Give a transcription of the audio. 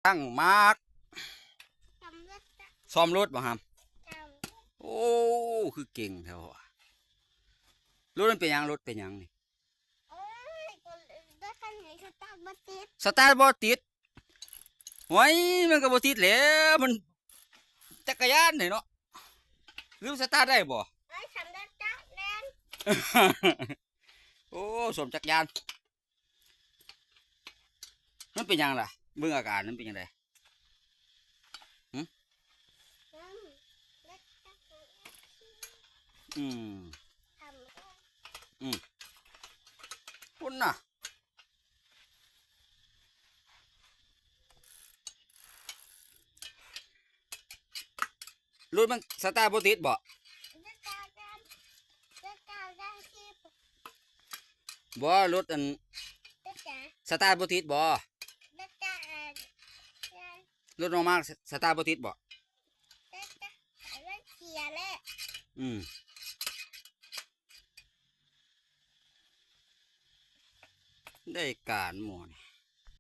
ຕັ້ງໝາກ ສ້ອມລົດ ສ້ອມລົດບໍ່ຫຳ? ໂອ້ ຄືເກັ່ງແທ້ວະ. ລົດມັນເປັນຫຍັງ? ລົດເປັນຫຍັງນີ້? ໂອ້ຍ ລົດຄັນນີ້ສະຕາດບໍ່ຕິດ ສະຕາດບໍ່ຕິດ. ໂອ້ຍ ມັນກໍບໍ່ຕິດແຫຼະ ມັນຈັກກະຍານນີ້ເນາະ ຫຼືສະຕາດໄດ້ບໍ່? ໂອ້ຍ ສ້ອມລົດຈັກແລ່ນ ໂອ້ ສ້ອມຈັກຍານ. ມັນເປັນຫຍັງລະ? ເບິ່ງອາການມັນເປັນຈັ່ງໃດ? ຫຶ? ອືມ ອືມ ພຸ້ນນະ. ລົດມັນສະຕາດບໍ່ຕິດບໍ່? ບໍ່ ລົດອັນ ສະຕາດບໍ່ຕິດບໍ່? ລົດນ້ອງມາສະຕາດບໍ່ຕິດບໍ່? ອືມ ໄດ້ການໝູ່ນີ້.